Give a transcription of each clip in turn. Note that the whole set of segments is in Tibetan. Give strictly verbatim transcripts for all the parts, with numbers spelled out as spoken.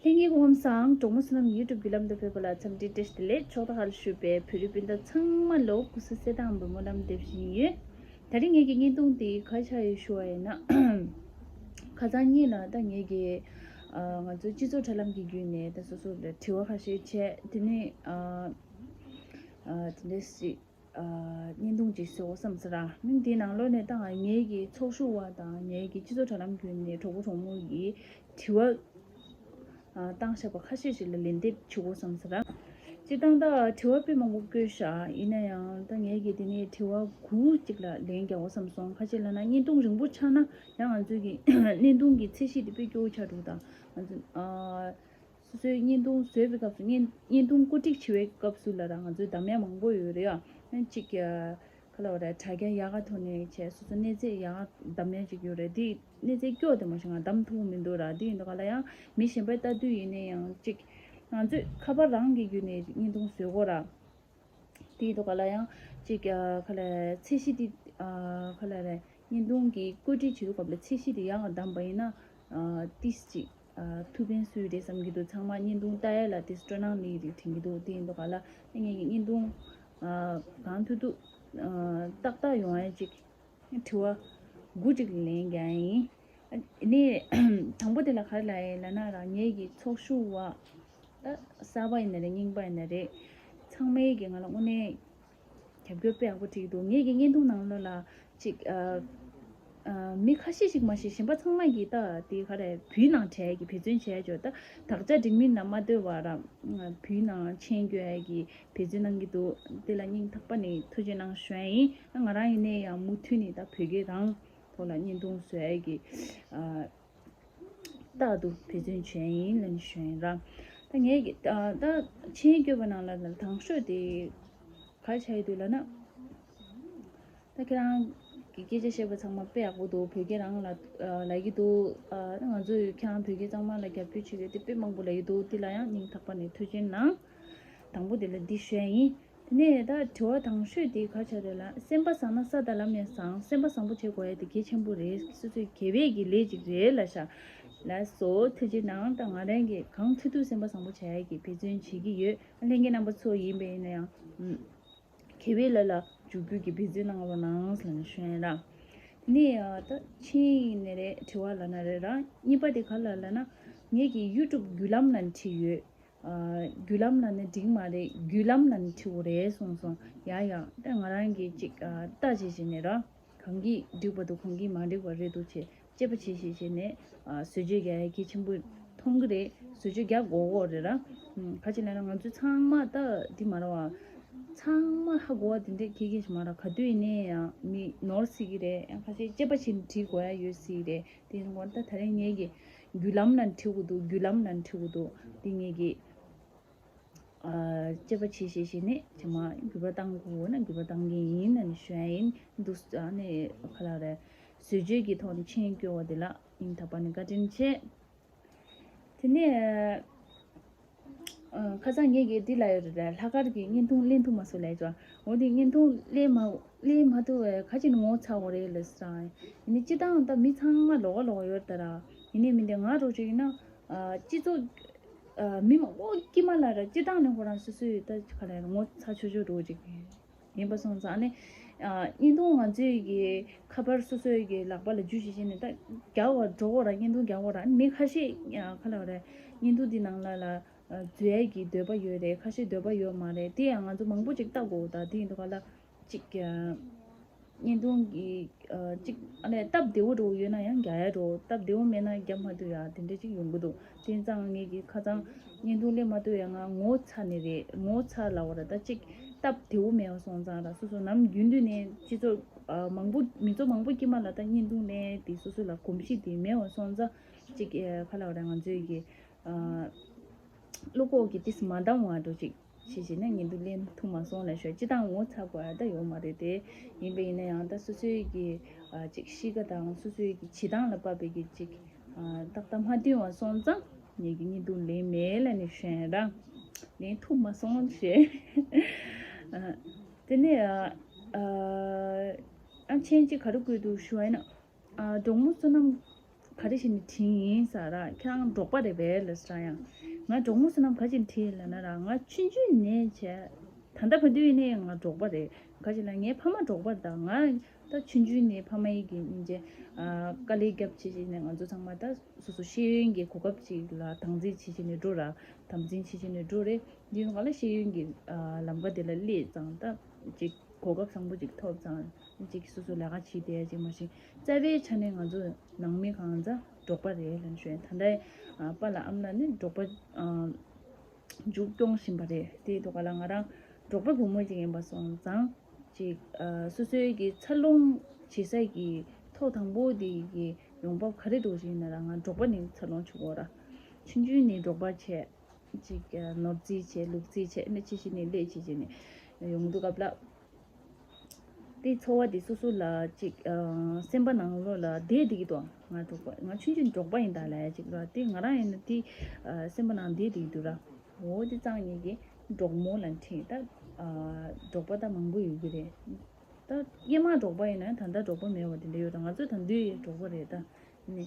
ལྷན་རྒྱས་སྐུ་ཁམས་བཟང་། གྲོགས་མོ་བསོད་ནམས་YouTube་བརྒྱུད་ལམ་དུ་ཕེབས་པ་ལ་འཚམས་འདྲི་བཀྲ་ཤིས་བདེ་ལེགས། ཕྱོགས་མཐའ་ཁག་ལ་བཞུགས་པའི་བོད་རིགས་སྤུན་ཟླ་ཚང་མ་ལ་སྐུ་གཟུགས་གསལ་ཐང་པའི་སྨོན་ལམ་འདེབས་བཞིན་ཡོད། ད་རིང་ངེད་ཀྱི་བརྙན་ཐུང་འདི་ག་རེ་ཆགས་ཡོད་ཞུ་བ་ཡིན་ན། ཁ་སང་ཉིན་ལ་ད་ངེད་ཀྱི་ཨ་ང་ཚོའི་སྤྱི་ཚོགས་དྲ་ལམ་གྱི་བརྒྱུད་ནས་ད་སོ་སོ་ལ་དྲི་བ་ཁ་ཤས་བྱས། དེ་ནས་ཨ་ཨ་དེ་འདྲ་ཞིག་ཨ་བརྙན་ཐུང་ཅིག་བཟོ་དགོས་བསམ་སོང་ར། ཨ་ནི་དེའི་ནང་ལོགས་ནས་ད་ང་ངེད་ཀྱི་ཚོགས་ཞུགས་པ་དང་ངེད་ཀྱི་སྤྱི་ཚོགས་དྲ་ལམ་བརྒྱུད་ནས་གྲོགས་པོ་གྲོགས་མོ་ཡི་དྲི་བ་ཨ་བཏང་བཞག་པ་ཁ་ཤས་ཤིག་ལ་ལན་འདེབས་བྱེད་དགོས་བསམ་སོང་ར། སྤྱིར་བཏང་ད་དྲི་བ་དཔེ་མང་པོ་བཀོད་བཞག་ཡིན་ན་ཡང་ད་ངེད་ཀྱིས་དེ་ནས་དྲི་བ་དགུ་ཅིག་ལ་ལན་རྒྱག་དགོས་བསམ་སོང་། ཁ་ཤས་ལབ་ན་བརྙན་ཐུང་རིང་པོ་ཆགས་ན་ཡང་ང་ཚོའི་གི་བརྙན་ཐུང་གི་ཚད་གཞི་དེ་དཔེ་སྐྱོ་བོ་ཆགས་འགྲོ། ད་ང་ཚོ་ཨ་སོ་སོའི་བརྙན་ཐུང་བཟོས་པའི་སྐབས་སུ་བརྙན་བརྙན་ཐུང་བཀོད་སྒྲིག་བྱེད་པའི་སྐབས་སུ་ལ་ར་ང་ཚོའི་གདམ་ཡ་མང་པོ་ཡོད་རེད་ཡ། ཨ་ནི་གཅིག་ག་ལབ་རེད། དྲ་རྒྱ་ཡག་ག་ཐོག་ནས་བྱས་སོ་སོ་གནས་ཚད་ཡག་ག་གདམ་ཡ་ཅིག་ཡོད་རེད། དེ་གནས་ཚད་སྐྱོ་དེ་མ་ཞིག་ང་གདམ་ཐུབ་མི་འདུག་ར། དེ་ཡིན་དུས་ག་ལ་ཡང་མི་གཞན་པས་ལྟ་དུས་ཡིན་ན་ཡང་གཅིག་ང་ཚོས་ཁ་པར་རང་གི་བརྒྱུད་ནས་བརྙན་ཐུང་བཟོས་གོ་ར། དེ་ཡིན་དུས་ག་ལ་ཡང་གཅིག་ཨ་ག་ལ་ཚད་གཞི་དེ་ཨ་ག་ལ་རེད། བརྙན་ཐུང་གི་བཀོད་སྒྲིག་བྱེད་དུས་སྐབས་ལ་ཚད་གཞི་དེ་ཡག་ག་གདམ་པ་ཡིན་ན་ཨ་ཏིས་ཅིག་ཨ་ཐུགས་ཕན་གསོས་རེད་བསམ་གྱི་འདུག་ཚང་མ་བརྙན་ཐུང་ལྟ་ཡ་ལ་ཏིས་སྤྲོ་སྣང་སླེབས་རེད་དྲན་གྱི་འདུག་དེ་ཡིན་དུས་ག་ལ་ངེད་ཀྱི་བརྙན་ཐུང་ཨ་གང་ཐུབ་ཐུབ་ཨ་ཏག་ཏག་ཡོང་ཡ་ཅིག་དྲི་བ་དགུ་ཅིག་ལན་རྒྱག་ཡིན། ཨ་ནི་དང་པོ་དེ་ལ་ག་རེ་ལབ་ཡིན་ལབ་ན་ར། ངེད་ཀྱི་ཚོགས་ཞུགས་པ་ད་གསར་པ་ཡིན་ན་རེད་རྙིང་པ་ཡིན་ན་རེད། ཚང་མས་ཀྱི་ང་ལ་དངོས་གནས་རྒྱབ་སྐྱོར་དཔེ་ཡག་པོ་བྱེད་ཀྱི་འདུག་ངེད་ཀྱི་བརྙན་ཐུང་ནང་ལོགས་ལ་ཅིག་ཨ་ཨ་མི་ཁ་ཤས་ཤིག་མ་ཤེས་གཞན་པ་ཚང་མ་གིས་ད་དེ་ག་རེ་བོད་ནང་བྲལ་གྱི་འབད་བརྩོན་བྱས་ཆོག་ད་དག་ཆ་འགྲིག་མིན་ལ་མ་ལྟོས་པར་བོད་ནང་མཆན་སྐྱོད་ཡ་གི་འབད་བརྩོན་གནང་གི་འདུག་དེ་ལ་སྙིང་ཐག་པ་ནས་ཐུགས་རྗེ་གནང་ཞུ་ཡ་ཡིན། ང་རང་ཡིན་ནའི་ཡང་མུ་མཐུད་ནས་ད་བོད་སྐད་རང་ཐོག་ལ་བརྙན་ཐུང་བཟོ་ཡ་གི་ཨ་རྟག་ཏུ་འབད་བརྩོན་བྱས་ཡིན་ལབ་ནས་ཞུ་ཡིན་ར། ད་ངས་ཀྱི་ཨ་ད་མཆན་སྐྱོད་པ་ནང་ལ་ལ་དང་ཤོས་དེ་ག་རེ་བྱ་ཡི་འདུག་ལབ་ན། ད་ཁྱེད་རང་གི་སྐད་ཆ་བཤད་པ་ཚང་མ་དཔེ་ཡག་པོ་འདུག་བོད་སྐད་རང་ལ་ཨ་ལབ་ཀྱི་འདུག་ཨ་ང་ཚོས་ཁྱེད་རང་བོད་སྐད་གཙང་མ་ལ་རྒྱབ་སྐྱོར་བྱེད་ཀྱི་ཡོད་དེ་དཔེ་མང་པོ་ལབ་ཀྱི་འདུག་དེ་ལ་ཡང་སྙིང་ཐག་པ་ནས་ཐུགས་རྗེ་གནང་། དང་པོ་དེ་ལ་འདི་ཞུ་ཡ་ཡིན། དེ་ནས་ད་དྲི་བ་དང་ཤོས་དེ་ག་རེ་ཆགས་རེད་ལབ། སེམས་པ་བཟང་ན་ས་དང་ལམ་ཡང་བཟང་། སེམས་པ་བཟང་པོ་བྱེད་དགོས་ཡ་དེ་གལ་ཆེན་པོ་རེད། སོ་སོའི་དགེ་བའི་གི་ལས་ཅིག་རེད་ལབ་ཤག་ལགས་སོ། ཐུགས་རྗེ་གནང་། ད་ང་རང་གིས་གང་ཐུབ་ཐུབ་སེམས་པ་བཟང་པོ་བྱ་ཡ་གི་འབད་བརྩོན་བྱེད་ཀྱི་ཡོད། ལྷན་རྒྱས་རྣམ་པ་ཚོ་ཡིན་པ་ཡིན་ན་ཡང་ཨུམ། དགེ་བའི་ལས་ལ་འཇུག་རྒྱུ་གི་འབད་བརྩོན་གནང་རོགས་གནང་ཟེར་ནས་ཞུ་ཡ་ཡིན་ར། དེ་ནས་ཨ་ད་ཕྱིན་ནས་རེད། དྲི་བ་ལབ་ན་རེད་ར། གཉིས་པ་དེ་ག་ལ་ལབ་ན། ངེད་ཀྱི་YouTube་བརྒྱུད་ལམ་ལ་བྲིས་ཡོད། ཨ་བརྒྱུད་ལམ་ལབ་ན་འགྲིག་མ་རེད། བརྒྱུད་ལམ་ལབ་ན་འགྲིག་གི་རེད་གསུངས་སོང་། ཡ་ཡ། ད་ང་རང་གིས་ཅིག་ཨ་ལྟ་བྱས་བྱས་ནས་ར། གང་གིས་འགྲིག་པ་འདུག་གང་གིས་མ་འགྲིག་པ་རེད་འདུག་བྱས་དཔྱད་པ་བྱས་བྱས་བྱས་ནས་ཨ་བཟོ་བཅོས་རྒྱག་ཡ་གལ་ཆེན་པོ་མཐོང་གི་རེད། བཟོ་བཅོས་རྒྱག་དགོས་དགོས་རེད་ར། ཨུམ། ག་ཅི་ལབ་ན་ང་ཚོ་ཚང་མ་ད་འདི་མ་རེད་བ། ཚང་མ་ཧ་གོ་བ་དེ་འདྲས་ཁྱེད་ཀྱིས་མ་རེད། ག་དུས་ཡིན་ནའི་ཡང་མི་ནོར་སྲིད་ཀྱི་རེད། ཡང་ཁ་ཤས་དཔྱད་པ་བྱས་ནས་འབྲི་དགོས་ཡ་ཡོད་སྲིད་ཀྱི་རེད། དེ་ཡིན་དགོས་ད་ད་རེས་ངེད་ཀྱིས་བརྒྱུད་ལམ་ལ་འབྲི་དགོས་འདུག་བརྒྱུད་ལམ་ལ་འབྲི་དགོས་འདུག་དེ་ངེད་ཀྱིས་ཨ་དཔྱད་པ་བྱས་བྱས་བྱས་ནས་ཇེ་མང་འགྱུར་བ་གཏང་དགོས་ན་འགྱུར་བ་གཏང་གི་ཡིན་ལབ་ནས་ཞུ་ཡ་ཡིན་འདུག་ཨ་ནི་ག་ལབ་རེད། བཟོ་བཅོས་ཀྱི་ཐོག་ནས་མཆན་སྐྱོར་བ་དེ་ལ་སྙིང་ཐག་པ་ནས་བཀའ་དྲིན་ཆེ། དེ་ནས་ཨ་ཁ་སང་ངེད་ཀྱིས་འདི་ལབ་ཡོད་རེད། ལྷག་དཀར་གྱི་བརྙན་ཐུང་ལེན་ཐུབ་མ་སོང་ལབ་ཅོ། འོ་དེ་བརྙན་ཐུང་ལེན་མ་ལེན་མ་ཐུབ་པའི་ཁ་ཅིག་ངོ་ཚ་བ་རེད་ལབ་སོང་། ཡིན་ནའི་སྤྱིར་བཏང་ད་མི་ཚང་མ་ལོགས་ཀ་ལོགས་ཀ་ཡོད་རེད་ད་ར། ཡིན་ནའི་མི་འདི་ང་འདྲ་ཅིག་ཡིན་ན་ཨ་སྤྱི་ཚོགས་ཨ་མི་མང་པོ་དཀྱིལ་མ་ལ་ར་སྤྱིར་བཏང་ནས་ཁོ་རང་སོ་སོའི་ད་ག་ལ་ངོ་ཚ་ཆོག་ཆོག་འདྲ་ཅིག་ཡིན་པ་སོང་ཙང་ནི། ཨ་བརྙན་ཐུང་ང་ཚོའི་གི་ཁ་པར་སོ་སོའི་གི་ལག་པ་ལ་འཇུ་བྱེད་བྱེད་ནས་ད་རྒྱག་པར་འགྲོ་གོ་ར། བརྙན་ཐུང་རྒྱག་གོ་ར། མི་ཁ་ཤས་ཨ་ག་ལབ་རེད། བརྙན་ཐུང་འདི་ནང་ལ་ལ་ཨ་འཛུལ་ཡས་ཀྱི་འདོད་པ་ཡོད་རེད། ཁ་ཤས་འདོད་པ་ཡོད་མ་རེད། དེ་ཡང་ང་ཚོ་མང་པོ་ཅིག་ལྟ་དགོས་ད། དེ་ཡིན་དུས་ག་ལ་ཅིག་ཨ་བརྙན་ཐུང་གི་ཨ་ཅིག་ཨ་ལས་སྟབས་བདེ་བོ་འདྲ་བོ་ཡོད་ན་ཡང་རྒྱག་ཡ་འདྲ་བོ། སྟབས་བདེ་བོ་མེད་ན་རྒྱག་མ་ཐུབ་ཡ་དེ་འདྲ་ཅིག་ཡོང་གི་འདུག་དེ་ཙང་ངེད་ཀྱིས་ཁ་སང་བརྙན་ཐུང་ལེན་མ་ཐུབ་ཡ་ང་ངོ་ཚ་ནི་རེད། ངོ་ཚ་ལབ་པ་ར། ད་ཅིག་སྟབས་བདེ་བོ་མེད་པ་སོང་ཙང་ར། སོ་སོ་ནམ་རྒྱུན་དུ་ནས་སྤྱི་ཚོགས་ཨ་མང་པོ་མི་ཚོགས་མང་པོ་དཀྱིལ་མ་ལ་ད་བརྙན་ཐུང་ལེན་དེ་སོ་སོ་ལ་གོམས་གཤིས་དེ་མེད་པ་སོང་ཙང་ཅིག་ཨ་ག་ལབ་ར། ང་ཚོའི་གི་ཨ་བློ་ཁོག་གི་ཏིས་མ་འདང་བ་འདྲ་ཅིག་བྱས་བྱས་ནས་བརྙན་ཐུང་ལེན་ཐུབ་མ་སོང་ལབ་ཤོད། སྤྱིར་བཏང་ངོ་ཚ་དགོས་ཡ་ད་ཡོད་མ་རེད་དེ། ཡིན་པ་ཡིན་ན་ཡང་ད་སོ་སོའི་གི་ཨ་ཅིག་གཤིས་ཀ་དང་སོ་སོའི་གི་བྱེད་སྟངས་ལ་དཔག་པའི་གི་ཅིག་ཨ་ཏག་ཏག་མ་མཐུན་པ་སོང་ཙང་ངེད་ཀྱིས་བརྙན་ཐུང་ལེན་མེད་ལབ་ནས་ཞུ་ཡ་ར། ལེན་ཐུབ་མ་སོང་ཞེས། ཨ་དེ་ནས་ཨ་ཨ་མཆན་གཅིག་ག་རེ་བཀོད་འདུག་ཞུ་བ་ཡིན་ན། ཨ་གྲོགས་མོ་བསོད་ནམས་ ག་རེ་བྱས་ནས་དྲན་ཡིན་ཟེར་ར། ཁྱེད་རང་འབྲོག་པ་རེད་པས་ལབ་ཟེར་ཡང་། ང་འབྲོག་མོ་བསོད་ནམས་ག་རེ་བྱས་ནས་དྲན་ལབ་ན་ར། ང་ཆུང་ཆུང་ནས་བྱས། ད་ལྟ་བར་དུ་ཡིན་ནའི་ང་འབྲོག་པ་རེད། ག་ཅི་ལ་ངའི་ཕ་མ་འབྲོག་པ་རེད། ད་ང་ད་ཆུང་ཆུང་ནས་ཕ་མ་ཡིས་ཀྱི་སྙིང་རྗེ། ཨ། དཀའ་ལས་རྒྱབ་བྱས་བྱས་ནས་ང་ཚོ་ཚང་མ་ད་སོ་སོ་ཤེས་ཡོན་གྱི་གོ་སྐབས་ཅིག་ལ་དམ་འཛིན་བྱས་བྱས་ནས་འགྲོ་ར། དམ་འཛིན་བྱས་བྱས་ནས་འགྲོ་རེད། འདི་ནང་ལ་ཤེས་ཡོན་གྱི། ཨ། ལམ་ཁ་དེ་ལ་སླེབས་ཙང་ད་ཅིག་གོ་སྐབས་བཟང་པོ་ཅིག་ཐོབ་ཙང་ཅིག་སོ་སོ་ལས་ཀ་བྱེད་བསྡད་ཡ་ཅིག་མ་གཞི་རྩ་བའི་ཆ་ནས་ང་ཚོ་ནང་མི་གང་ཚ་འབྲོག་པ་རེད་ལབ་ཞུ་ཡ། ད་ལྟ་ཨ་པཱ་ལགས་ཨ་མ་ལགས་ནི་འབྲོག་པ། ཨ། མཇུག་སྐྱོང་བཞིན་པ་རེད། དེའི་ཐོག་ལ་ང་རང་འབྲོག་པ་བུ་མོ་ཅིག་ཡིན་པ་སོང་ཙང་ཅིག་ཨ། སོ་སོའི་གི་འཚར་ལོངས་བྱེད་ས་གི་ཐོག་དང་པོ་དེ་གི་ཡོང་འབབ་ག་རེ་འདུག་ཅིག་ཡིན་ན་ར། ང་འབྲོག་པ་ནས་འཚར་ལོངས་བྱུང་གོ་ར། ཆུང་ཆུང་ནས་འབྲོག་པ་བྱས། ཅིག་ཨ། ནོར་རྩིས་བྱས། ལུག་རྩིས་བྱས། ཨ་ནི་ཕྱི་ཕྱི་ནས་ལས་བྱེད་བྱས་ནས་ཡོང་དུས་སྐབས་ལ། དེའི་འཚོ་བ་དེ་སོ་སོ་ལ་ཅིག་ཨ། སེམས་པ་ནང་ལོགས་ལ་བསྡད་བསྡད་ཀྱི་འདུག་ང་འབྲོག་པ། ང་ཆུང་ཆུང་འབྲོག་པ་ཡིན་ད་ལབ་ཡ་ཅིག་ར། དེ་ང་རང་ཡིན་ན་དེ་ཨ། སེམས་པ་ནང་བསྡད་བསྡད་ཀྱི་འདུག་ར། འོ་དེ་ཙང་ངེད་ཀྱི་འབྲོག་མོ་ལབ་ནས་ད་ཨ། འབྲོག་པ་ད་མང་པོ་ཡོད་ཀྱི་རེད། ད་སྔོན་མ་འབྲོག་པ་ཡིན་ན་ད་ལྟ་འབྲོག་པ་མེད་པ་དེ་འདྲ་ཡོད་ར། ང་ཚོ་ད་དུང་ཡང་འབྲོག་པ་རེད་ད། ནི་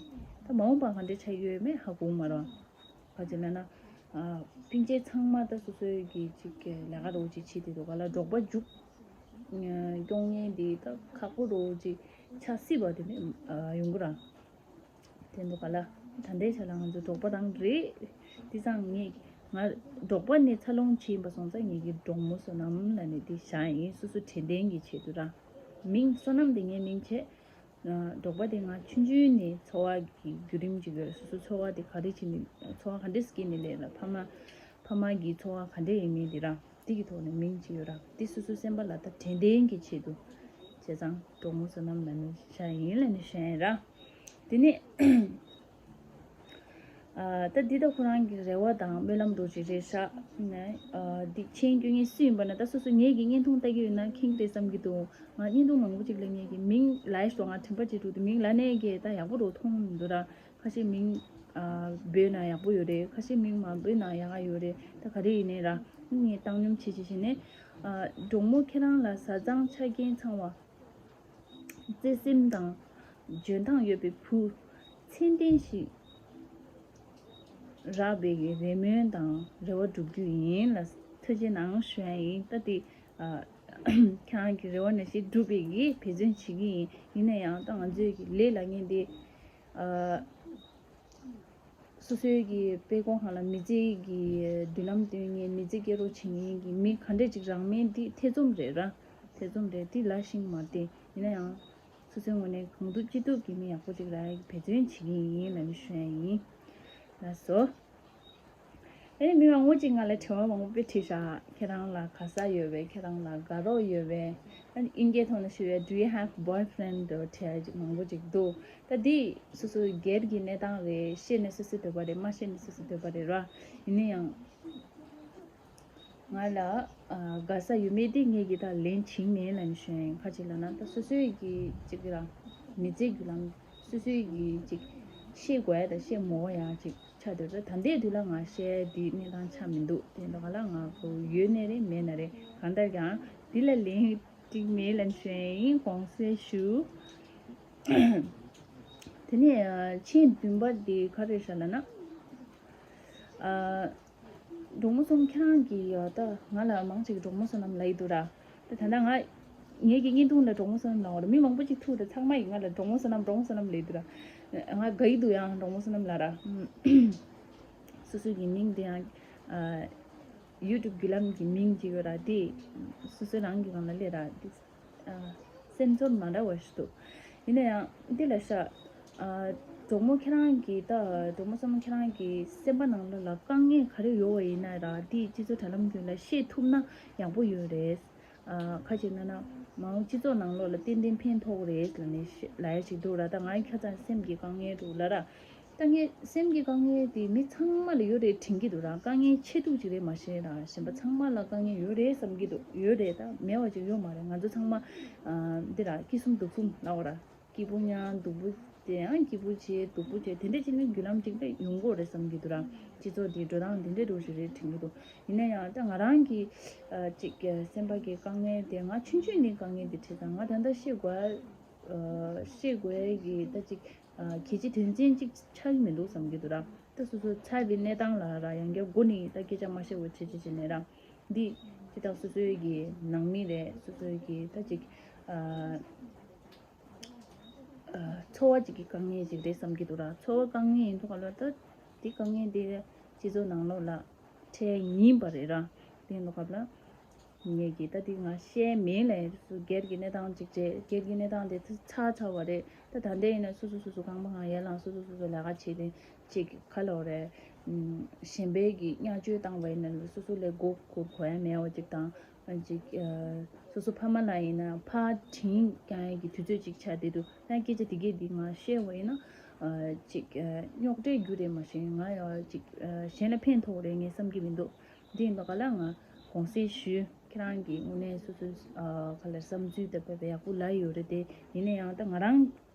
ད་མ་འོངས་པ་ག་འདྲ་ཆགས་ཡོད་མེད་ཧ་གོ་མ་རེད། ག་ཅི་ལབ་ན། ཨ། སྤུན་མཆེད་ཚང་མ་ད་སོ་སོའི་གི་ཅིག་གི་ལས་ཀ་རོགས་ཅིག་བྱེད་དེ་འདུག་ག་ལ། འབྲོག་པ་མཇུག་ཨ། སྐྱོང་མཁན་དེ་ད་ཁག་པོ་རོགས་ཅིག་ཆགས་སྲིད་པ་དེ་ནི་ཨ། ཡོང་གི་ར། དེ་འདུག་ག་ལ། ད་ལྟའི་ཆ་ལ་ང་ཚོ་འབྲོག་པ་རང་རེད། དེ་ཙང་ངས་ང་འབྲོག་པ་ནས་འཚར་ལོངས་བྱས་ཡིན་པ་སོང་ཙང་ངེད་ཀྱི་འབྲོག་མོ་བསོད་ནམས་ལབ་ནས་དེ་བཞག་ཡིན། སོ་སོ་དྲན་རྟེན་གྱི་ཆེད་དུ་ར། མིང་བསོད་ནམས་དེ་ངའི་མིང་བྱས། ཨ། འབྲོག་པ་དེ་ང་ཆུང་ཆུང་ནས་འཚོ་བ་གི་བརྒྱུད་རིམ་ཅིག་ཡོད། སོ་སོ་འཚོ་བ་དེ་ག་རེ་བྱས་ནས། འཚོ་བ་ག་འདྲས་སྐྱེལ་ནས་སླེབས་ལ། ཕ་མ་ཕ་མ་གི་འཚོ་བ་ག་འདྲས་ཡིན་མིན་དེ་ར། དེ་གི་ཐོག་ནས་མིང་ཅིག་ཡོད་ར། དེ་སོ་སོའི་སེམས་པ་ལ་ད་དྲན་རྟེན་གྱི་ཆེད་དུ་བྱས་ཙང་འབྲོག་མོ་བསོད་ནམས་ལབ་ནས་བཞག་ཡིན་ལབ་ནས་བཤད་ཡིན་ར། དེ་ནས། ཨ། ད་འདི་ད་ཁོ་རང་གི་རེ་བ་དང་སྨོན་ལམ་འདྲ་ཅིག་རེད་ཤག་ནས། ཨ། འདི་མཆན་སྐྱོན་མཁན་སུ་ཡིན་པ་ན་ད་སོ་སོ་ངེད་ཀྱི་བརྙན་ཐུང་ལྟ་གི་ཡོད་ན་མཁྱེན་གྱི་རེད་བསམ་གྱི་འདུག་ང་བརྙན་ཐུང་མང་པོ་ཅིག་ལ་ངེད་ཀྱི་མིང་ལབ་ཡ་ཞིག་འདུག་ང་དྲན་པ་བརྗེད་འགྲོ་འདུག་མིང་ལབ་ནས་ཀྱི་ད་ཡག་པོ་འདྲ་མཐོང་མི་འདུག་ར། ཁ་ཤས་མིང་ཨ། འབོད་ན་ཡག་པོ་ཡོད་རེད། ཁ་ཤས་མིང་མ་འབོད་ན་ཡག་ག་ཡོད་རེད། ད་ག་རེ་ཡིན་ནའི་ར། ངས་བཏང་སྙོམས་བྱེད་བྱེད་བྱེད་ནས། ཨ། འབྲོག་མོ་ཁྱེད་རང་ལ་བཟའ་ཚང་ཆ་རྐྱེན་ཚང་བ། བརྩེ་སེམས་དང་འཇོན་ཐང་ཡོད་པའི་བུ། མཚན་ལྡན་ཞིག་རག་པའི་རེ་སྨོན་དང་རེ་བ་བསྒྲུབ་རྒྱུ་ཡིན་ལ། ཐུགས་རྗེ་གནང་ཞུ་ཡ་ཡིན། ད་དེ་ཨ། ཁྱེད་རང་གི་རེ་བ་ནང་བཞིན་འགྲུབ་པའི་གི་འབད་བརྩོན་བྱེད་ཀྱི་ཡིན། ཡིན་ན་ཡང་ད་ང་ཚོའི་གི་ལས་ལ་ངན་དེ། ཨ། སོ་སོའི་གི་དཔེ་ཁོ་ཧ་ལ་མི་ཚེ་གི་མདུན་ལམ་སྟོན་མཁན། མི་ཚེ་སྐྱེལ་རོགས་བྱེད་མཁན་གྱི་མི་ག་འདྲས་ཅིག་རག་མིན་དེ་ཐེ་ཚོམ་རེད་ར། ཐེ་ཚོམ་རེད། དེ་ལ་ཤིང་མ་བལྟས། ཡིན་ན་ཡང་སོ་སོའི་ངོས་ནས་གང་ཐུབ་ཅི་ཐུབ་ཀྱིས་མི་ཡག་པོ་ཅིག་རག་ཡག་འབད་བརྩོན་བྱེད་ཀྱི་ཡིན་ལབ་ནས་ཞུ་ཡ་ཡིན། ལགས་སོ། ཨ་ནི་མི་མང་པོ་ཅིག་ང་ལ་དྲི་བ་མང་པོ་དཔེ་དྲིས་ཤག་ཁྱེད་རང་ལ་ག་ས་ཡོད་པས། ཁྱེད་རང་ལ་དགའ་རོགས་ཡོད་པས། ཨ་ནི་དབྱིན་སྐད་ཐོག་ནས་ཞུ་བའི་Do you have boyfriend འདྲ་བོ་དྲི་ཡ་ཅིག་མང་པོ་ཅིག་འདུག་ད་འདི་སོ་སོའི་སྒེར་གྱི་གནས་སྟངས་རེད། བཤད་ནས་སོ་སོའི་འདོད་པ་རེད། མ་བཤད་ནས་སོ་སོའི་འདོད་པ་རེད་ར། ཡིན་ན་ཡང་ང་ལ་ཨ་དགའ་ས་ཡོད་མེད་དེ་ངས་ཀྱིས་ད་ལན་བྱིན་མེད་ལབ་ནས་ཞུ་ཡ་ཡིན། ག་ཅི་ལབ་ན་ད་སོ་སོའི་གི་ཅིག་ར་མི་ཚེ་བརྒྱུད་ལམ་སོ་སོའི་གི་ཅིག་ཤེས་དགོས་ཡ་དང་ཤེས་མ་དགོས་ཡ་ཅིག་ཆགས་འདུག་ད་ད་ལྟའི་དུས་ལ་ང་བཤད་ཡ་འདི་གནས་སྟངས་ཆགས་མི་འདུག་དེ་འདྲ་ག་ལ་ང་ཁོ་ཡོད་ནའི་རེད་མེད་ན་རེད། གང་ལྟར་ཀྱང་འདི་ལ་ལན་ཅིག་མེད་ལབ་ནས་ཞུ་ཡ་ཡིན། དགོངས་སེལ་ཞུ། དེ་ནས་ཨ་མཆན་བདུན་པ་དེ་ག་རེ་རེད་ལབ་ན། ཨ་འབྲོག་མོ་བསོད་ནམས་ཁྱེད་རང་གིས་ཡ་ད་ང་ལ་མང་ཆེ་གིས་འབྲོག་མོ་བསོད་ནམས་ལབ་ཀྱི་འདུག་ར། ད་ད་ལྟ་ང་ངེད་ཀྱི་བརྙན་ཐུང་ལ་འབྲོག་མོ་བསོད་ནམས་ལབ་པ་རེད། མི་མང་པོ་ཅིག་ཐུག་རེད། ཚང་མ་གིས་ང་ལ་འབྲོག་མོ་བསོད་ནམས་འབྲོག་མོ་བསོད་ནམས་ལབ་ཀྱི་འདུག་ར། ང་དགའ་ཡི་འདུག་ཡང་འབྲོག་མོ་བསོད་ནམས་ལབ་ར། སོ་སོ་གི་མིང་དེ་ཡང་ཨ་ཡུ་ཊུབ་བརྒྱུད་ལམ་གྱི་མིང་ཅིག་ཡོད་ར། དེ་སོ་སོ་རང་གི་སྒང་ལ་སླེབས་ར། དེ་ཨ་སེམས་ཚོར་མ་འདྲ་བ་ཞིག་འདུག་ཡིན་ན་ཡང་འདི་ལ་ཤ་ཨ་འབྲོག་མོ་ཁྱེད་རང་གི་ད་འབྲོག་མོ་བསོད་ནམས་ཁྱེད་རང་གི་སེམས་པ་ནང་ལོགས་ལ་དཀའ་ངལ་ག་རེ་ཡོད་པ་ཡིན་ན་ར། དེ་སྤྱི་ཚོགས་དྲ་ལམ་བརྒྱུད་ལ་བཤད་ཐུབ་ན་ཡག་པོ་ཡོད་རེད། ཨ་ཁ་ཅིག་ན་ན་མ་འོངས་སྤྱི་ཚོགས་ནང་ལོགས་ལ་ཏན་ཏན་ཕན་ཐོགས་རེད་ལབ་ནས་ལབ་ཡ་ཞིག་འདུག་ར། ད་ང་ཁ་ཚང་སེམས་ཀྱི་དཀའ་ངལ་འདུག་ལབ་ར། དཀའ་ངལ་སེམས་ཀྱི་དཀའ་ངལ་དེ་མི་ཚང་མ་ལ་ཡོད་རེད་དྲན་གྱི་འདུག་ར། དཀའ་ངལ་ཆེ་སྡུག་ཅིག་རེད་མ་ཤེས་ར། གཞན་པ་ཚང་མ་ལ་དཀའ་ངལ་ཡོད་རེད་བསམ་གྱི་འདུག་ཡོད་རེད། ད་མེད་པ་ཅིག་ཡོད་མ་རེད། ང་ཚོ་ཚང་མ་ཨ་འདི་ར་སྐྱིད་གསུམ་སྡུག་གསུམ་ལབ་པ་ར། སྐྱིད་པོ་མྱངས། སྡུག་པོ་དེ་ཡང་སྐྱིད་པོ་བྱས། སྡུག་པོ་བྱས། དེ་འདྲ་བྱས་ནས་བརྒྱུད་ལམ་ཅིག་ད་ཡོང་གི་ཡོད་རེད་བསམ་གྱི་འདུག་ར། སྤྱི་ཚོགས་འདིའི་འགྲོ་སྟངས་དེ་འདྲ་འདྲ་ཞིག་རེད་དྲན་གྱི་འདུག་ཡིན་ན་ཡང་ད་ང་རང་གི་ཨ་ཅིག་སེམས་པ་གི་དཀའ་ངལ་དེ་ང་ཆུང་ཆུང་ནས་དཀའ་ངལ་འདི་འཕྲད་ཙང་ང་ད་ལྟ་ཤེས་དགོས། ཤེས་དགོས་ཡ་གི་ད་ཅིག་གལ་ཆེ་དོན་ཚན་ཅིག་ཆགས་ཀྱི་མི་འདུག་བསམ་གྱི་འདུག་ར། ད་སོ་སོ་ཚ་བའི་གནས་སྟངས་ལ་ར་ཡང་བསྐྱར་མགོ་ནས་ད་སྐད་ཆ་མ་བཤད་པ་བྱེད་བྱེད་བྱེད་ནས་ར། འདི་ཅི་ད་སོ་སོའི་གི་ནང་མི་རེད། སོ་སོའི་གི་ད་ཅིག་ཨ་ཨ་འཚོ་བ་ཅིག་གི་དཀའ་ངལ་ཅིག་རེད་བསམ་གྱི་འདུག་ར། འཚོ་བ་དཀའ་ངལ་ཡིན་དུས་ག་ལ་ད་འདི་དཀའ་ངལ་འདི་སྤྱི་ཚོགས་ནང་ལོགས་ལ་འཕྲད་ཡིན་པ་རེད་ར། དེ་ཡིན་དུས་སྐབས་ལ་ངས་ཀྱིས་ད་འདི་ང་བཤད་མེད་ལ། སོ་སྒེར་གྱི་གནས་སྟངས་ཅིག་རེད། སྒེར་གྱི་གནས་སྟངས་དེ་ཚ་ཚ་བ་རེད། ད་ད་ལྟ་ཡིན་ན་སོ་སོ་སོ་སོ་རྐང་པ་སྒང་ཡར་ལངས། སོ་སོ་སོ་སོ་ལས་ཀ་བྱེད་དེ་ཅིག་ག་ལབ་དགོས་རེད། ཨམ་གཞན་པའི་གི་བརྙས་བཅོས་བཏང་བ་ཡིན་ན་སོ་སོ་ལས་མགོ་སྒུར་དགོས་ཡ་མེད་པ་ཅིག་དང་། ཅིག་ཨ་སོ་སོ་ཕ་མ་ལ་ཡིན་ན་ཕར་དྲིན་བསྐྱང་ཡ་གི་དུས་ཚོད་ཅིག་ཆགས་བསྡད་འདུག་ད་སྐད་ཆ་དེ་གས་འདི་ང་བཤད་པ་ཡིན་ན་ཨ་ཅིག་ཨ་རྙོག་དྲའི་རྒྱུ་རེད། མ་གཞི་ང་ཡང་ཅིག་ཨ་གཞན་ལ་ཕན་ཐོགས་རེད་ངས་བསམ་གྱི་མི་འདུག་འདི་ཡིན་པ་ག་ལ་ང་དགོངས་སེལ་ཞུ། ཁྱེད་རང་གིས་དངོས་གནས་སོ་སོའི་ཨ་ག་ལ་བསམ་ཚུལ་དེ་དཔེ་ཡག་པོ་ལབ་ཡོད་རེད་དེ། ཡིན་ན་ཡང་ད་ང་རང་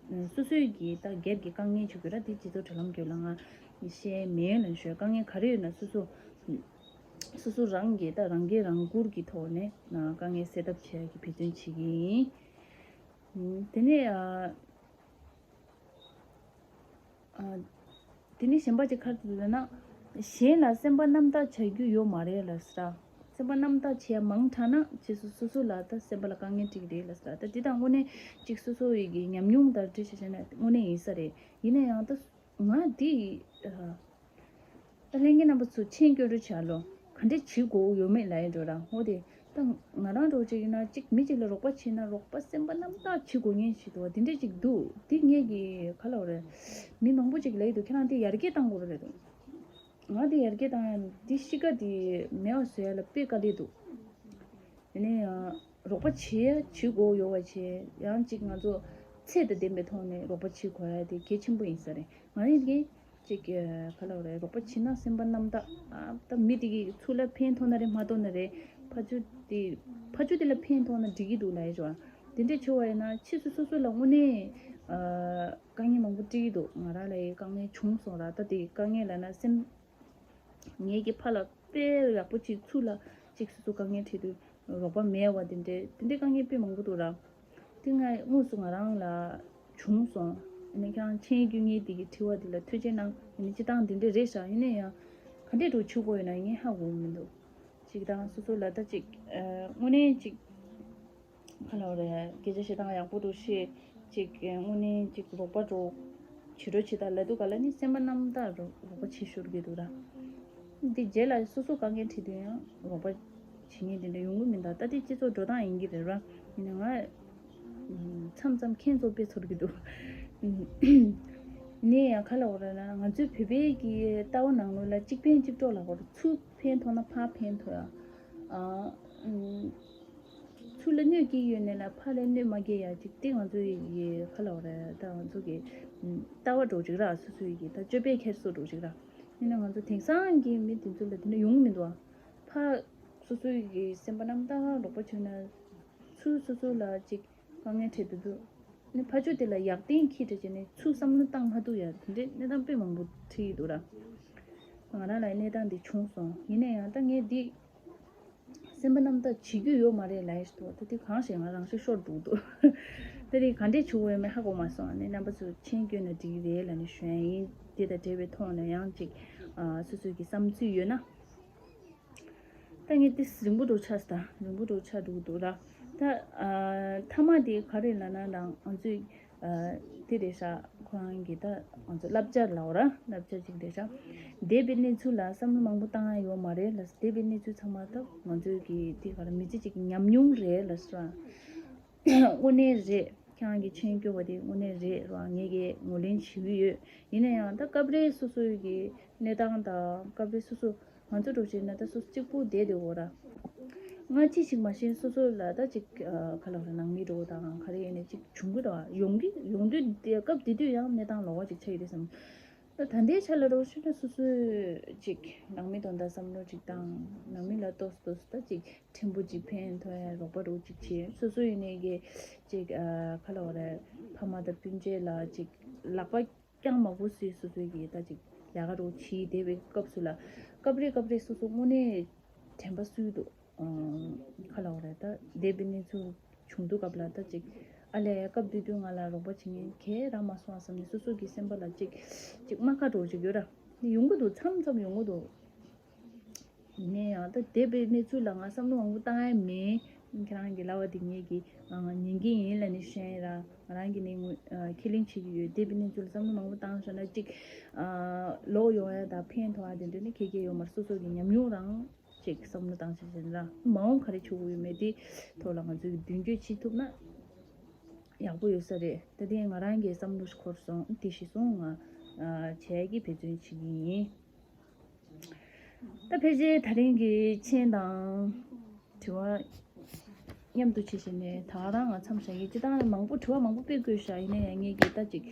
སོ་སོའི་གི་ད་སྒེར་གྱི་དཀའ་ངལ་ཆགས་ཡོད་ར། དེ་སྤྱི་ཚོགས་དྲ་ལམ་བརྒྱུད་ལ་ང་བཤད་མེད་ལབ་ཞུ། དཀའ་ངལ་ག་རེ་ཡོད་ན་སོ་སོ་སོ་སོ་རང་གིས་ད་རང་འགན་རང་འཁུར་གྱི་ཐོག་ནས་དཀའ་ངལ་སེལ་ཐབས་བྱེད་ཡ་གི་འབད་བརྩོན་བྱེད་ཀྱི་ཡིན། དེ་ནས་ཨ། ཨ། དེ་ནས་གཞན་པ་ཅིག་ག་རེ་ལབ་ན། གཞན་ལ་སེམས་པ་རྣམ་དག་བྱ་རྒྱུ་ཡོད་མ་རེད་ལབ་ས། སེམས་པ་རྣམ་དག་བྱེད་ཡ་མང་དྲགས་ན་རྗེས་སུ་སོ་སོ་ལ་ད་སེམས་པ་ལ་དཀའ་ངལ་འཕྲད་ཀྱི་རེད་ལབ་ས། ད་འདི་དང་དངོས་གནས་ཅིག་སོ་སོ་ཡི་གི་ཉམས་མྱོང་ལྟར་འགྲེལ་བཤད་བྱས་ན་དངོས་གནས་ཡིན་ས་རེད། ཡིན་ན་ཡང་ད་ང་འདི་ཨ། ད་ལྷན་རྒྱས་རྣམ་པ་ཚོ་མཆན་སྐྱོན་རོགས་བྱ་ལོ། ག་འདྲས་བྱེད་དགོས་ཡོད་མེད་ལབ་ཡ་འགྲོ་ར། འོ་དེ་ད་ང་རང་འདྲ་བོ་ཅིག་ཡིན་ན་ཅིག་མི་ཅིག་ལ་རོགས་པ་བྱེད་ན་རོགས་པ་སེམས་པ་རྣམ་དག་བྱེད་དགོས་ངེས་ཞིག་འདུག་བ། དེ་འདྲས་ཅིག་འདུག་དེ་ངས་ཀྱི་ག་ལབ་རེད། མི་མང་པོ་ཅིག་ལབ་ཡི་འདུག་ཁྱེད་རང་དེ་ཡར་རྒྱས་གཏང་དགོས་རེད་འདུག་ང་དེ་ཡར་རྒྱས་གཏང་ཡ་འདི་གཤིས་ཀ་དེ་མེད་པ་བཟོ་ཡ་ལ་དཔེ་དཀའ་ལས་འདུག་ཡིན་ན་ཡང་རོགས་པ་བྱེད་ཡ་བྱེད་དགོས་ཡོད་པ་བྱས། ཡང་ཅིག་ང་ཚོ་ཚད་དང་ལྡན་པའི་ཐོག་ནས་རོགས་པ་བྱེད་དགོས་ཡ་དེ་གལ་ཆེན་པོ་ཡིན་ས་རེད། ང་ཡིན་གྱི་ཅིག་ག་ལབ་རེད། རོགས་པ་བྱེད་ན་སེམས་པ་རྣམ་དག་ཨ་ད་མི་དེ་གི་ཚུར་ལ་ཕན་ཐོགས་ན་རེད། མ་ཐོགས་ན་རེད། ཕར་ཚུར་དེ་ཕར་ཚུར་དེ་ལ་ཕན་ཐོགས་ན་འགྲིག་གི་འདུག་ལབ་ཡ་ཅིག་བ། དེ་འདྲས་བྱུང་བ་ཡིན་ན་ཕྱིས་སུ་སོ་སོ་ལ་དངོས་གནས་ཨ་དཀའ་ངལ་མང་པོ་འཕྲད་ཀྱི་འདུག་ང་རང་ལ་ཡི་དཀའ་ངལ་བྱུང་སོང་ར། ད་དེ་དཀའ་ངལ་ལབ་ན་སེམས། ངེད་ཀྱི་ཕ་ལ་དཔེ་ཡག་པོ་ཅིག་ཚུར་ལ་ཅིག་སོ་སོ་དཀའ་ངལ་འཕྲད་དུས་རོགས་པ་མེད་པ་དེ་འདྲའི་དེ་འདྲའི་དཀའ་ངལ་དཔེ་མང་པོ་འདུག་ར། དེ་ང་དངོས་སུ་ང་རང་ལ་བྱུང་སོང་། ཨ་ནི་ཁྱེད་རང་མཆན་སྐྱོན་མཁན་དེ་གི་དྲི་བ་དེ་ལ་ཐུགས་རྗེ་གནང་། ཨ་ནི་སྤྱིར་བཏང་དེ་འདྲའི་རེད་ཤག་ཡིན་ན་ཡང་ག་འདྲས་འགྲོ་བྱེད་དགོས་ཡོད་ན་ངས་ཧ་གོ་གི་མི་འདུག་ཅིག་དང་སོ་སོ་ལ་ད་ཅིག་ཨ་དངོས་གནས་ཅིག་ག་ལབ་རེད། སྐད་ཆ་བཤད་སྟངས་ཡག་པོ་འདུག་ཤེས། ཅིག་དངོས་གནས་ཅིག་རོགས་པ་འགྲོ། བྱེད་རོགས་བྱེད་དང་ལབ་དུས་ག་ལ་ནི་སེམས་པ་རྣམ་དག་རོགས་རོགས་པ་བྱེད་ཤོར་གི་འདུག་ར། འདི་རྗེས་ལ་སོ་སོ་དཀའ་ངལ་འཕྲད་དུས་ཡང་རོགས་པ་བྱེད་མཁན་དེ་འདྲ་ཡོང་གི་མི་འདུག་ད་ལྟའི་སྤྱི་ཚོགས་འགྲོ་སྟངས་ཡིན་གྱི་རེད་ར། ཡིན་ན་ང་མཚམས་མཚམས་ཁྱེད་ཚོ་དཔེ་ཚོར་གི་འདུག་ནས་ཡང་ག་ལབ་དགོས་རེད་ན་ང་ཚོའི་བོད་པའི་གི་ལྟ་བ་ནང་ལོགས་ལ་གཅིག་ཕན་གཅིག་གྲོགས་ལབ་དགོས་རེད། ཚུར་ཕན་ཐོགས་ན་ཕར་ཕན་ཐོགས་ཡ། ཨ། ཚུར་ལ་གནོད་སྐྱེལ་ཡོད་ནས་ལ་ཕར་ལ་གནོད་མ་སྐྱེལ་ཡ་ཅིག་དེ་ང་ཚོའི་ཡི་ག་ལབ་རེད། ད་ང་ཚོ་གི་ལྟ་བ་འགྲོ་ཅིག་ར། སོ་སོའི་ཡི་གེ་ད་སྤྱོད་པའི་འཁྱེར་སོ་འགྲོ་ཅིག་ར། ཡིན་ན་ང་ཚོ་དེང་སང་གི་མི་དེ་ཚོ་ལ་དེ་འདྲ་ཡོང་གི་མི་འདུག་ཨ། ཕར་སོ་སོའི་ཡི་གེ་སེམས་པ་རྣམ་དག་རོགས་པ་བྱུང་ན་ཚུར་སོ་སོ་ལ་ཅིག་དཀའ་ངལ་འཕྲད་དུ་འདུག་ནི་ཕར་ཕྱོགས་དེ་ལ་ཡག་བརྟན་འཁྱེར་བྱས་ནས་ཚུར་བསམ་བློ་བཏང་མ་ཐུབ་ཡ་དེ་འདྲའི་གནས་སྟངས་དཔེ་མང་པོ་འཕྲད་ཀྱི་འདུག་ར། ང་རང་ལ་གནས་སྟངས་འདི་བྱུང་སོང་། ཡིན་ན་ཡང་ད་ངས་འདི་སེམས་པ་རྣམ་དག་བྱེད་རྒྱུ་ཡོད་མ་རེད་ལབ་ཡ་ཞིག་འདུག་ད་དེ་གང་ཞིག་ང་རང་ཤི་ཤོར་འདུག་འདུག་ད་དེ་ག་འདྲས་བྱུང་བ་ཡོད་མེད་ཧ་གོ་མ་སོང་། ཨ་ནི་རྣམ་པ་ཚོས་མཆན་བསྐྱོན་ན་འགྲིག་གི་རེད་ལབ་ནས་ཞུ་ཡ་ཡིན། དེ་དང་འབྲེལ་བའི་ཐོག་ནས་ཡང་ཅིག་ཨ་སོ་སོའི་གི་བསམ་ཚུལ་ཡོད་ན། ད་ངས་ཏིས་རིང་པོ་འགྲོ་ཆགས་སོང་། ད་རིང་པོ་འགྲོ་ཆགས་འགྲོ་གི་འདུག་ར། ད་ཨ་མཐའ་མ་དེ་ག་རེ་ལབ་ན་ད་ང་ཚོས་ཨ་དེ་རེད་ཤག་ཁོ་རང་གི་ད་ང་ཚོ་བསླབ་བྱ་ལབ་ར། བསླབ་བྱ་ཅིག་རེད་ཤག་འདས་པའི་གནས་ཚུལ་ལ་བསམ་བློ་མང་པོ་བཏང་ཡ་ཡོད་མ་རེད་ལ། འདས་པའི་གནས་ཚུལ་ཚང་མ་ད་ང་ཚོའི་གི་དེ་ག་རེ་མི་ཚེ་གཅིག་གི་ཉམས་མྱོང་རེད་ལབ་སོང་། དངོས་གནས་རེད། ཁྱེད་རང་གིས་མཆན་བསྐྱོན་པ་དེ་དངོས་གནས་རེད་ར། ངས་ཀྱིས་ངོས་ལེན་བྱེད་ཀྱི་ཡོད། ཡིན་ན་ཡང་ད་སྐབས་རེ་སོ་སོའི་གི་གནས་སྟངས་དང་སྐབས་རེ་སོ་སོ་ང་ཚོ་འགྲོ་བྱས་ན་ད་སོ་སོ་གཅིག་པུ་བསྡད་དེ་འོ་ར། སྔ་ཕྱི་ཞིག་མ་ཤེས་སོ་སོ་ལ་ད་ཅིག་ཨ་ག་ལབ་ར་ནང་མི་འགྲོ་དང་ག་རེ་ཡིན་ནའི་ཅིག་བྱུང་གི་ར། ཡོང་གི་ཡོང་དུས་དེ་སྐབས་དེ་དུས་ཡང་གནས་སྟངས་ལོགས་ཀ་ཅིག་ཆགས་ཡོད་རེད་བསམ། ད་ད་ལྟའི་ཆ་ལ་རོགས་ཞུས་ན་སོ་སོས་ཅིག་ནང་མི་དོན་དག་བསམ་བློ་ཅིག་བཏང་། ནང་མི་ལ་ཏོག་ཙམ་ཏོག་ཙམ་ད་ཅིག་ཕྲན་བུ་ཅིག་ཕན་ཐོགས་ཡ་རོགས་པ་རོགས་ཅིག་བྱེད། སོ་སོ་ཡིན་ནའི་གི་ཅིག་ཨ་ག་ལབ་རེད། ཕ་མ་དང་སྤུན་མཆེད་ལ་ཅིག་ལག་པ་རྐྱང་མ་བོ་སུས་སོ་སོའི་གི་ད་ཅིག་ལས་ཀ་རོགས་བྱེད་བསྡད་པའི་སྐབས་སུ་ལ་སྐབས་རེ་སྐབས་རེ་སོ་སོ་དངོས་གནས་དྲན་པ་གསོས་འདུག་ཨ་ག་ལབ་རེད། ད་འདས་པའི་གནས་ཚུལ་བྱུང་དུས་སྐབས་ལ་ད་ཅིག་ ཨ་ལས་སྐབས་དེ་དུས་ང་ལ་རོགས་པ་བྱེད་མཁན་ག་རང་མ་སོང་བསམ་ནས་སོ་སོ་གི་སེམས་པ་ལ་ཅིག་ཅིག་རྨ་ཁ་འགྲོ་ཅིག་ཡོད་ར། ཡོང་གི་འདུག་མཚམས་མཚམས་ཡོང་གི་འདུག་ཡིན་ན་ཡང་ད་འདས་པའི་གནས་ཚུལ་ལ་ང་བསམ་བློ་མང་པོ་བཏང་ཡ་མེད། ཁྱེད་རང་གི་ལབ་པ་དེ་ངེད་ཀྱི་ཉན་གྱི་ཡིན་ལབ་ནས་བཤད་ཡིན་ར། ང་རང་གི་ནི་ངོ་ཁས་ལེན་བྱེད་ཀྱི་ཡོད། འདས་པའི་གནས་ཚུལ་ལ་བསམ་བློ་མང་པོ་བཏང་བཞག་ན་ཅིག་ལོག་ཡོང་ཡ་དང་ཕན་ཐོགས་ཡ་དེ་འདྲ་ནི་ག་གེ་ཡོད་མ་རེད། སོ་སོ་གི་ཉམས་མྱོང་རང་ཅིག་བསམ་བློ་བཏང་བྱས་བྱས་ན་ར། མ་འོངས་ག་རེ་བྱེད་དགོས་ཡོད་མེད་དེ་ཐོག་ལ་ང་ཚོས་མདུན་སྐྱོད་བྱེད་ཐུབ་ན་ཡག་པོ་ཡོད་ས་རེད། ད་དེ་ང་རང་གི་བསམ་བློ་ཞིག་འཁོར་སོང་། དེ་གཞིར་བཟུང་ང་བྱས་ཀྱི་འབད་བརྩོན་བྱེད་ཀྱི་ཡིན། ད་ཕལ་ཆེར་ད་རིང་གི་མཆན་དང་དྲི་བ་མཉམ་དུ་བྱས་བྱས་ནས་ད་ག་རང་ང་མཚམས་བཞག་གི། སྤྱིར་བཏང་མང་པོ་དྲི་བ་མང་པོ་སྤེལ་དགོས་ཤག་ཡིན་ན་ཡང་ངེད་ཀྱིས་ད་ཅིག་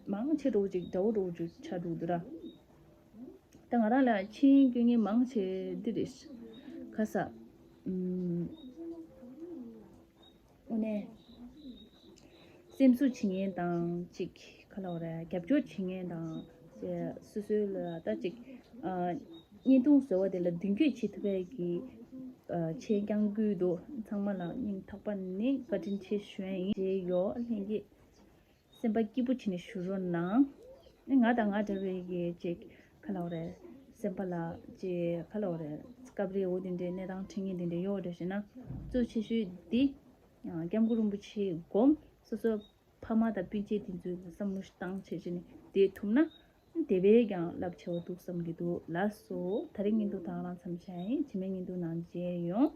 མང་ཆེ་འགྲོ་ཅིག་འདྲ་བོ་འགྲོ་ཅིག་ཆགས་འགྲོ་འདུག་ར། ད་ང་རང་ལ་མཆན་སྐྱོན་མཁན་མང་ཆེ་འདི་རེད། ཁ་ས་ཨུམ། དངོས་གནས་སེམས་གསོ་བྱེད་མཁན་དང་ཅིག་ག་ལབ་རེད། རྒྱབ་སྐྱོར་བྱེད་མཁན་དང་ཅིག་སོ་སོའི་ལ་ད་ཅིག་ཨ་བརྙན་ཐུང་བཟོ་བ་དེ་ལ་མདུན་སྐྱོད་བྱེད་ཐུབ་པའི་གི་ཨ་མཆན་རྐྱང་བསྐུར་འདུག་ཚང་མ་ལ་སྙིང་ཐག་པ་ནས་བཀའ་དྲིན་ཆེ་ཞུ་ཡ་ཡིན། རྗེས་ཡོད་ལྷན་རྒྱས་སེམས་པ་སྐྱིད་པོ་བྱས་ནས་བཞུགས་རོགས་གནང་། ང་དང་ང་འདྲ་བའི་གི་ཅིག་ག་ལབ་རེད། སེམས་པ་ལ་ཅིག་ག་ལབ་རེད། སྐབས་རེ་འོ་དེ་འདྲའི་གནས་སྟངས་འཕྲད་མཁན་དེ་འདྲ་ཡོད་རེད་ཟེར་ན། གཙོ་ཆེ་ཤོས་འདི་ཨ་སྐྱབས་མགོན་རིན་པོ་ཆེའི་སྒོམ། སོ་སོ་ཕ་མ་དང་སྤུན་མཆེད་དེ་ཚོའི་བསམ་བློ་ཞིག་བཏང་བྱས་བྱས་ནས་བསྡད་ཐུབ་ན་དེ་བས་ཀྱང་རླབས་ཆེ་བ་འདུག་བསམ་གྱི་འདུག་ལགས་སོ། ད་རིང་བརྙན་ཐུང་ད་ག་རང་མཚམས་བཞག་ཡིན། རྗེས་མའི་བརྙན་ཐུང་ནང་མཇལ་ཡོང་།